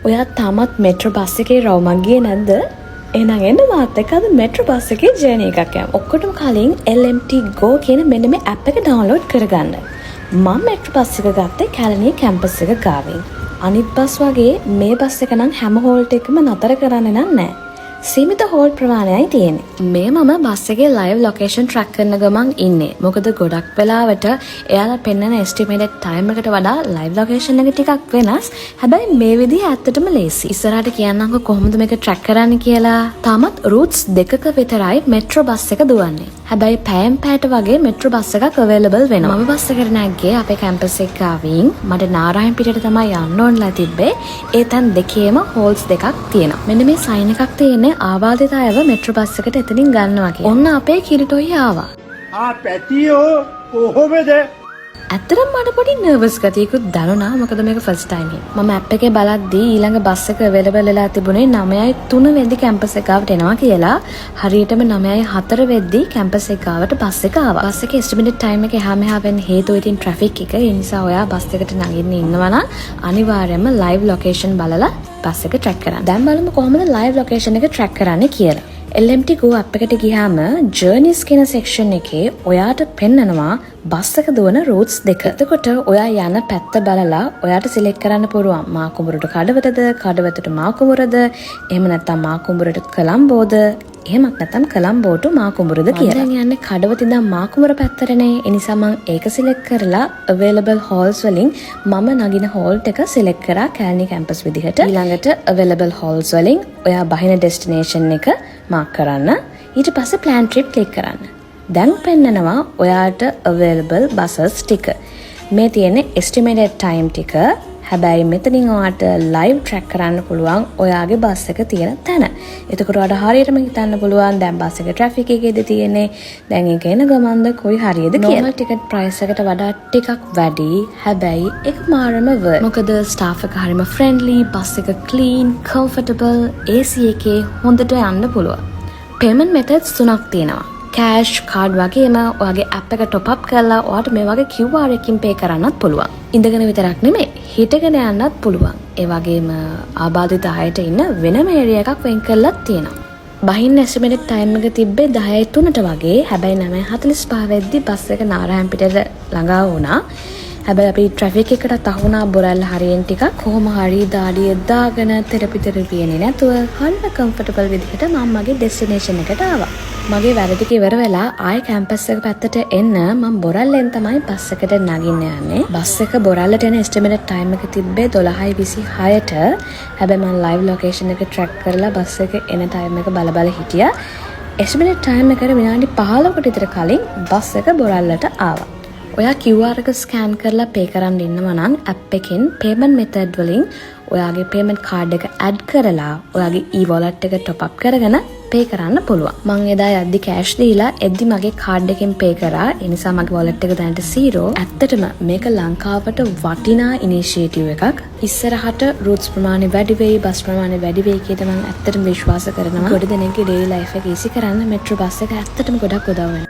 ඔයා තාමත් metro bus එකේ රවුමක් ගියේ නැද්ද? එහෙනම් එන්න මාත් එක්ක අද මෙට්‍රෝ බස් එකේ ජර්නි එකක් යමු. ඔක්කොටම කලින් LMT Go කියන මෙන්න මේ ඇප් එක ඩවුන්ලෝඩ් කරගන්න. මම මෙට්‍රෝ බස් එක ගත්තේ කැලණිය කැම්පස් එක ගාවින්. අනිත් බස් වගේ මේ බස් එක නම් හැම හෝල්ට් එකම නතර කරන්නේ නම් නෑ. සීමිත හෝල්ට් ප්‍රමාණයයි තියෙන්නේ. මේ මම බස් එකේ ලයිව් ලොකේෂන් ට්‍රැක් කරන ගමන් ඉන්නේ. මොකද ගොඩක් වෙලාවට එයාලා පෙන්නන එස්ටිමේටඩ් ටයිම් එකට වඩා ලයිව් ලොකේෂන් එක ටිකක් වෙනස්. හැබැයි මේ විදිහ ඇත්තටම ලේසි. ඉස්සරහට කියන්නම්කෝ කොහොමද මේක ට්‍රැක් කරන්න කියලා. තාමත් රූට්ස් දෙකක විතරයි මෙට්‍රෝ බස් එක දුවන්නේ. හැබැයි පැයෙන් පැයට වගේ මෙට්‍රෝ බස් එකක් අවైలබල් වෙනවා. මම බස් එකට නැග්ගේ අපේ කැම්පස් එක ගාවින්. මට නාරායන්පිටට තමයි යන්න ඕනලා තිබ්බේ. ඒ තැන් දෙකේම හෝල්ට්ස් දෙකක් තියෙනවා. මෙන්න මේ සයින් එකක් තියෙන්නේ ආබාධිත අයව මෙට්‍රෝ බස් එකට එතනින් ගන්නවා කියලා. ඔන්න අපේ කිරිටොයි ආවා. ආ පැටියෝ, කොහොමද? ඇත්තටම මට පොඩි නර්වස් ගතියකුත් දැනුණා, මොකද මේක ෆස්ට් ටයිම් එක. මම ඇප් එකේ බලද්දී ඊළඟ බස් එක අවైలබල් වෙලා තිබුණේ 9:03 වෙද්දි කැම්පස් එක ගාවට එනවා කියලා. හරියටම 9:04 වෙද්දි කැම්පස් එක ගාවට බස් එක ආවා. බස් එකේ එස්ටිමේටඩ් ටයිම් එක එහා මෙහා වෙන්න හේතුව ඉතින් ට්‍රැෆික් එක. ඒ නිසා ඔයා බස් එකට නගින්න ඉන්නවා නම් අනිවාර්යයෙන්ම ලයිව් ලොකේෂන් බලලා බස් එක ට්‍රැක් කරන්න. දැන් බලමු කොහොමද ලයිව් ලොකේෂන් එක ට්‍රැක් කරන්නේ කියලා. LMT Go app එකට ගියාම ජර්නිස් කියන සෙක්ෂන් එකේ ඔයාට පෙන්නනවා බස් එක දුවන රූට්ස් දෙක. එතකොට ඔයා යන පැත්ත බලලා ඔයාට සිලෙක්ට් කරන්න පුළුවන් මාකුඹුරට කඩවතද, කඩවතට මාකුඹුරද, එහෙම නැත්නම් මාකුඹුරට කොළඹෝද, එහෙමත් නැත්නම් කොළඹෝ ටු මාකුඹුරද කියලා. මම දැන් යන්නේ කඩවත ඉඳන් මාකුඹුර පැත්තටනේ. ඒ නිසා මං ඒක සිලෙක්ට් කරලා available halts වලින් මම නගින හෝල්ට් එක සිලෙක්ට් කරා කැලණි කැම්පස් විදිහට. ඊළඟට available halts වලින් ඔයා බහින ඩෙස්ටිනේෂන් එක මාක් කරන්න. ඊට පස්සේ plan trip click කරන්න. දැන් පෙන්නනවා ඔයාට available buses ටික. මේ තියෙන්නේ estimated time ටික. හැබැයි මෙතනින් ඔයාට ලයිව් ට්‍රැක් කරන්න පුළුවන් ඔයාගේ බස් එක තියෙන තැන. එතකොට ඔයාට හරියටම හිතන්න පුළුවන් දැන් බස් එක ට්‍රැෆික් එකේද තියෙන්නේ, දැන් ඒක එන ගමන්ද, කොයි හරියද කියලා. නෝමල් ටිකට් ප්‍රයිස් එකට වඩා ටිකක් වැඩි. හැබැයි ඒක මාරම වර්ත්. මොකද ස්ටාෆ් එක හරිම ෆ්‍රෙන්ඩ්ලි, බස් එක ක්ලීන්, කම්ෆර්ටබල්, AC එකේ හොඳට යන්න පුළුවන්. පේමන්ට් මෙතඩ්ස් තුනක් තියෙනවා. කෑෂ්, කාඩ් වගේම ඔයාගේ ඇප් එක ටොප් අප් කරලා ඔයාට මේ වගේ QR එකකින් පේ කරන්නත් පුළුවන්. ඉඳගෙන විතරක් නෙමෙයි, හිටගෙන යන්නත් පුළුවන්. ඒ වගේම ආබාධිත අයට ඉන්න වෙනම ඒරියා එකක් වෙන් කරලත් තියෙනවා. බහින්න එස්ටිමේටඩ් ටයිම් එක තිබ්බේ 10:03ට වගේ. හැබැයි 9:45 වෙද්දි බස් එක නාරායන්පිටට ළඟා වුණා. හැබැයි අපි ට්‍රැෆික් එකටත් අහු වුණා බොරැල්ල හරියෙන් ටිකක්. කොහොම හරි දාඩිය දාගෙන තෙරපි තෙරපි එන්නේ නැතුව හරිම කම්ෆර්ටබල් විදිහට මම මගේ ඩෙස්ටිනේෂන් එකට ආවා. මගේ වැඩ ටික ඉවර වෙලා ආයෙ කැම්පස් එක පැත්තට එන්න මම බොරැල්ලෙන් තමයි බස් එකට නගින්න යන්නේ. බස් එක බොරැල්ලට එන එස්ටිමේටඩ් ටයිම් එක තිබ්බේ 12:26ට. හැබැයි මම ලයිව් ලොකේෂන් එක ට්‍රැක් කරලා බස් එක එන ටයිම් එක බල බල හිටියා. එස්ටිමේටඩ් ටයිම් එකට විනාඩි 15කට විතර කලින් බස් එක බොරැල්ලට ආවා. ඔයා QR එක ස්කෑන් කරලා පේ කරන්න ඉන්නවා නම් ඇප් එකෙන් පේමන්ට් මෙතඩ් වලින් ඔයාගේ පේමන්ට් කාඩ් එක ඇඩ් කරලා ඔයාගේ e-wallet එක ටොප් අප් කරගෙන පේ කරන්න පුළුවන්. මං එදා යද්දි කෑෂ් දීලා එද්දි මගේ කාඩ් එකෙන් පේ කරා. ඒ නිසා මගේ වොලට් එක දැනට 0. ඇත්තටම මේක ලංකාවට වටිනා ඉනිෂියේටිව් එකක්. ඉස්සරහට රූට්ස් ප්‍රමාණය වැඩි වෙයි, බස් ප්‍රමාණය වැඩි වෙයි කියලා මං ඇත්තටම විශ්වාස කරනවා. ගොඩ දෙනෙක්ගේ ඩේලි ලයිෆ් එක ඊසි කරන්න මෙට්‍රෝ බස් එක ඇත්තටම ගොඩක් උදව් වෙනවා.